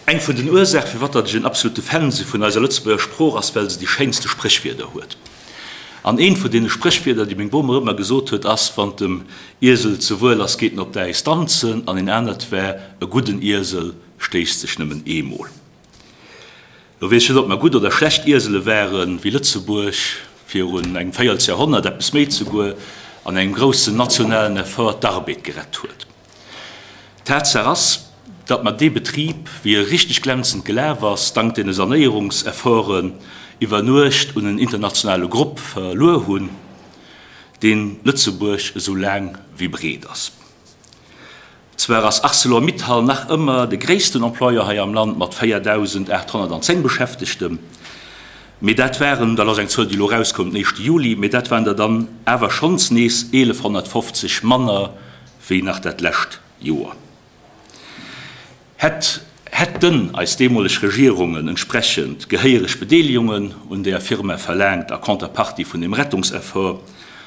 Eng vun den Ursaach, firwat datt ech en absolute Fan si vun eiser Lëtzebuerger Sprooch, ass, well se déi schéinste Spréchwierder huet. An eent vun deene Spréchwierder, déi meng Bom mer ëmmer gesot huet, ass, Wann 't dem Iesel ze wuel ass, geet en op d'Äis danzen. An een anert war, E gudden Iesel stéisst sech nëmmen eemol. Lo weess ech net, ob mer gutt oder schlecht Iesele waren, wéi Lëtzebuerg virun engem Véierelsjahrhonnert, eppes méi zeguer, an engem groussen nationalen Effort d'Arbed gerett huet. Tatsaach ass, datt mer dee Betrib, wéi e richteg glänzend gelaf ass, dank deene Sanéierungsefforten, iwwer Nuecht un en internationale Grupp verluer hunn, deen Lëtzebuerg esou laang wéi breet ass. Zwar ass Arcelor-Mittal nach ëmmer de gréissten Employeur hei am Land mat 4.810 Beschäftegten, mee dat waren, dat ass eng Zuel, déi elo erauskoum den éischte Juli, mee dat waren der dann awer schonns nees 1.150 manner wéi nach dat lescht Joer. Hätt hätten eis deemoleg Regierungen entsprechend gehéiereg Bedeelegungen un deeër Firma verlaangt a Contrepartie vun deem Rettungseffort,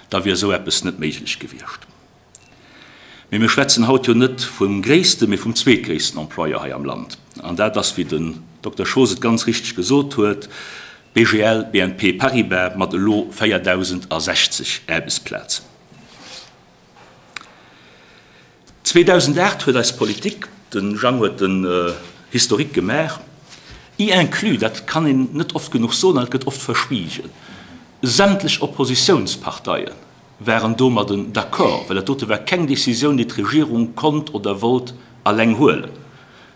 da wier esou eppes net méiglech gewiescht. Mee mir schwätzen haut jo net vum gréissten, mee vum zweetgréissten Employeur hei am Land. An dat ass, wéi den Dokter Schoos et ganz richteg gesot huet, BGL BNP Paribas mat elo 4.060 Aarbechtsplazen. 2008 huet eis Politik, de Jang huet den Historique gemaach, y inclus, dat kann een net oft genuch soen an et gëtt oft verschwiegen, sämtlech Oppositiounsparteie waren domadden d'accord, well dat dote war keng Décisioun, déi d'Regierung konnt oder wollt alleng huelen,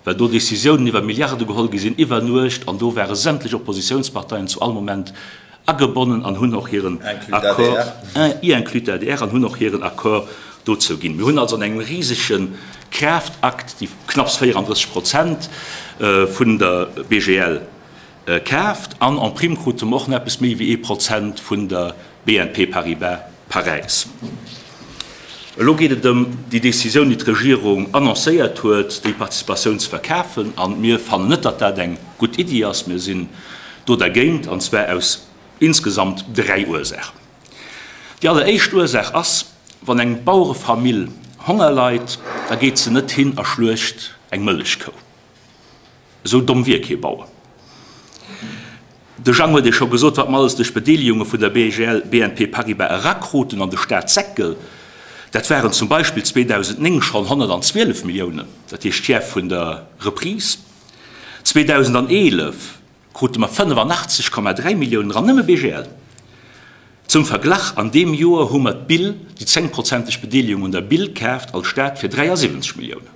well do Décisiounen iwwer Milliarde geholl gi sinn iwwer Nuecht an do ware sämtlech Oppositiounsparteien zu all Moment agebonnen an hunn och hiren Accord, y inclus d'ADR, an hunn och hiren Accord dozou ginn. Mir hunn also an engem risege Kraaftakt déi knapps 34 Prozent vun der BGL kaaft an en prime krute mer och nach eppes méi wéi ee Prozent vun der BNP Paribas Paräis. Elo geet et ëm déi Décisioun, déi d'Regierung annoncéiert huet, déi Participatioun ze verkafen. A mir fannen net, datt dat eng gutt Iddi ass. Mir sinn do dergéint, an zwar aus insgesamt dräi Ursaachen. Déi alleréischt Ursaach ass, Wann eng Bauerefamill Honger leit, da geet se net hin a schluecht eng Mëllechkou. Esou domm wier kee Bauer. De Jang huet Iech scho gesot, wat mer alles duerch Bedeelegunge vun der BGL, BNP Paribas erakruten an de Staatssäckel. Dat waren zum Beispill 2009 schonn 112 Milliounen, dat heescht d'Share vun der Reprise. 2011 krute mer 85,3 Milliounen eran, nëmme BGL. Zum Verglach, an deem Joer hu mer d'BIL, déi zéngprozenteg Bedeelegung un der BIL kaaft als Staat fir 73 Milliounen.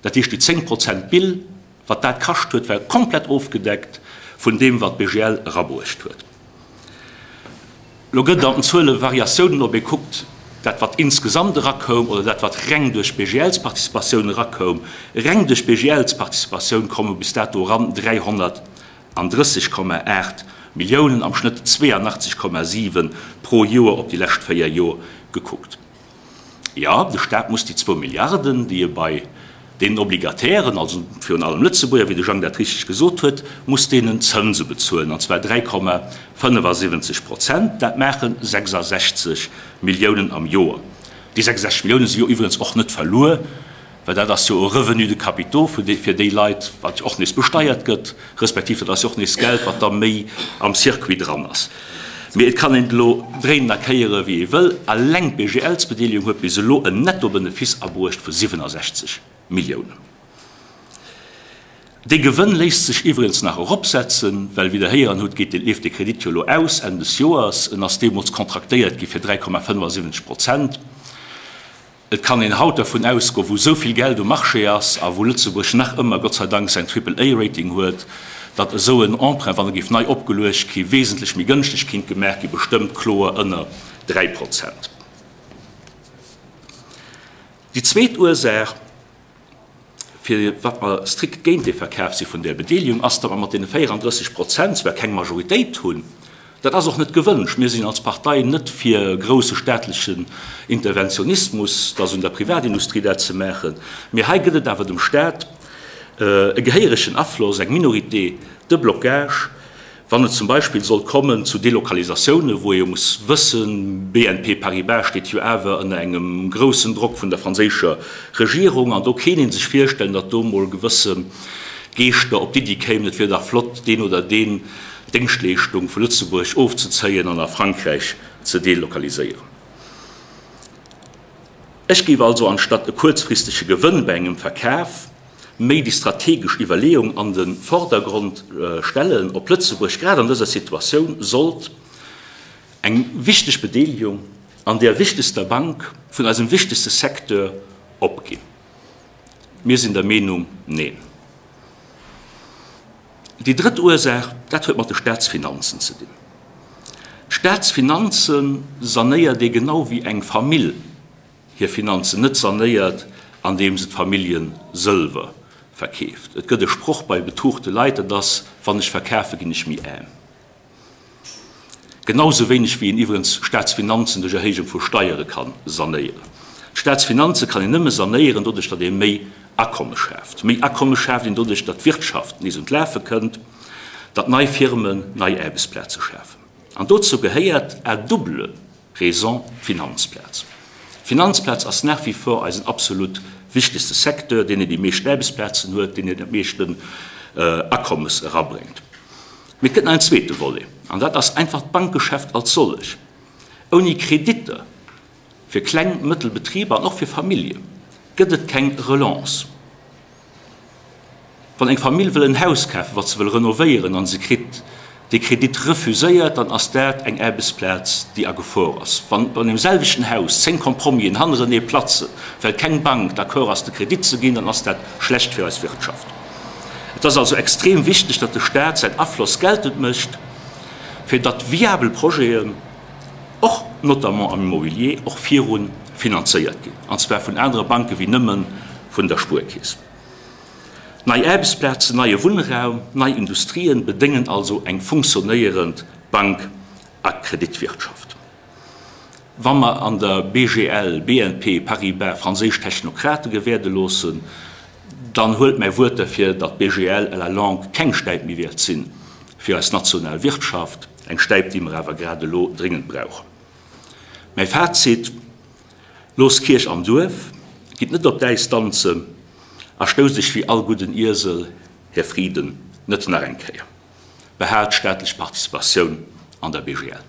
Dat heescht, déi 10 Prozent Bill, wat dat kascht huet, war komplett ofgedeckt vun deem, wat d'BGL erabruecht huet. Elo gëtt et an den Zuele Variatiounen, ob ee kuckt, dat wat insgesamt erakoum oder dat wat reng duerch d'BGLsparticipatioun erakoum. Reng duerch d'BGLsparticipatioun komme bis dato eran 330,8 Milliounen, am Schnëtt 82,7 pro Joer op déi lescht 4 Joer gekuckt. Jo, de Staat muss déi zwou Milliarden, déi e bei deenen Obligatairen, also virun allem Lëtzebuerger, wéi de Jang dat richteg gesot huet, muss deenen Zënse bezuelen, an zwar 3,75 Prozent. Dat maache 66 Milliounen am Joer. Déi 66 Milliounen si jo iwwregens och net verluer. Well dat ass jo e Revenu de capitaux fir déi Leit, wat jo och nees besteiert gëtt, respektiv dat ass jo och nees Geld, wat da méi am Circuit dran ass. Mee et kann een et elo dréinen a kéiere wéi ee wëll, Alleng d'BGLsbedeelegung huet bis elo en Nettobenefice abruecht vu 67 Milliounen. Dee Gewënn léisst sech iwwregens nach eropsetzen, well wéi Der héieren hutt, geet de, leeft de Kredit jo elo aus Enn des Joers. En ass deemools kontraktéiert gi fir 3,75 Prozent. Et kann een haut dervun ausgoen, wou esou vill Geld um Marché ass a wou Lëtzebuerg nach ëmmer, Gott sei Dank, säin Triple-A-Rating huet, datt esou en Emprunt, wann e géif nei opgeluecht gi, wesentlech méi gënschteg kinnt gemaach gi, bestëmmt kloer ënner 3 Prozent. Déi zweet Ursaach, Firwat mer strikt géint dee Verkaf si vun där Bedeelegung, ass, datt mer mat deene 34 Prozent zwar keng Majoritéit hunn, dat ass och net gewënscht, mir sinn als Partei net fir grousse staatlechen Interventionismus, et ass un der Privatindustrie dat ze maachen, mee hei gëtt et awer dem Staat e gehéieregen Afloss, eng Minorité de blocage. Wann et zum Beispill sollt kommen zu Delokalisatiounen, wou ee jo muss wëssen, BNP Paribas steet jo awer ënner engem groussen Drock vun der franséischer Regierung, an do kéint ee sech virstellen, datt do emol gewësse. Geeschter op d'Iddi kéimen, et wier dach flott, deen oder deen Déngschtleeschtung vu Lëtzebuerg ofzezéien an a Frankräich ze delokaliséieren. Ech géif also, anstatt e kuerzfristege Gewënn bei engem Verkaf, méi déi strategesch Iwwerleeung an de Vordergrond stellen, ob Lëtzebuerg grad an dëser Situatioun sollt eng wichteg Bedeelegung an där wichtegster Bank vun eisem wichtegste Secteur opginn. Mir sinn der Meenung, Neen. Déi drëtt Ursaach, dat huet mat de Staatsfinanzen ze dinn. D'Staatsfinanze sanéiert ee genau wéi eng Famill hir Finanzen net sanéiert, andeem se d'Familljesëlwer verkeeft. Et gëtt e Sproch bei betuchte Leit, dat ass, Wann ech verkafe, ginn ech méi aarm. Genau sou wéineg wéi een iwwerens Staatsfinanzen duerch Erhéijung vu Steiere ka sanéieren. D'Staatsfinanze kann een nëmme sanéieren doduerch, datt ee méi Akomme schaaft. Méi Akomme schaaft een doduerch, datt d'Wirtschaft nees un d'Lafe kënnt, datt nei Firmen nei Aarbechtsplaze schafen. An dozou gehéiert à double raison d'Finanzplaz. D'Finanzplaz ass nach wie vor eisen absolut wichtegste Secteur, deen déi meescht Aarbechtsplazen huet, deen dat meeschten Akommes erabréngt. Mee et gëtt nach en zweete Volet, an dat ass einfach d'Bankgeschäft als sollech. Ouni Kreditter fir kleng, mëttel Betriber an och fir Famillje gëtt et keng Relance. Wann eng Famill wëll en Haus kafen, wat se wëll renovéieren, a se kritt dee Kredit refuséiert, dann ass dat eng Aarbechtsplaz, déi a Gefor ass. Wann an deem selwechten Haus 10 Compromisen hannerenee platzen, well keng Bank d'accord ass, de Kredit ze ginn, dann ass dat schlecht fir eis Wirtschaft. Et ass also extrem wichteg, datt de Staat säin Afloss geltend mécht, fir datt viabel Projeten, och notamment am Immobilier, och viru finanzéiert ginn, an zwar vun anere Banke wéi nëmme vun der Spuerkeess. Nei Aarbechtsplazen, neie Wunnraum, nei Industrien bedéngen also eng funktionéierend Bank a Kreditwirtschaft. Wa mer an der BGL, BNP Paribas franséisch Technokrate gewäerde loossen, dann huelt mäi Wuert derfir, datt d'BGL à la longue keng Stäip méi wäert si fir eis national Wirtschaft, eng Stäip, déi mer awer grad elo dréngend brauchen. Mäi Fazit, Loosst d'Kierch am Duerf, gitt net op d'Äis danzen a stousst iech wéi all gudden Iesel, Här Frieden, net nach eng Kéier. Behaalt d'staatlech Participatioun an der BGL.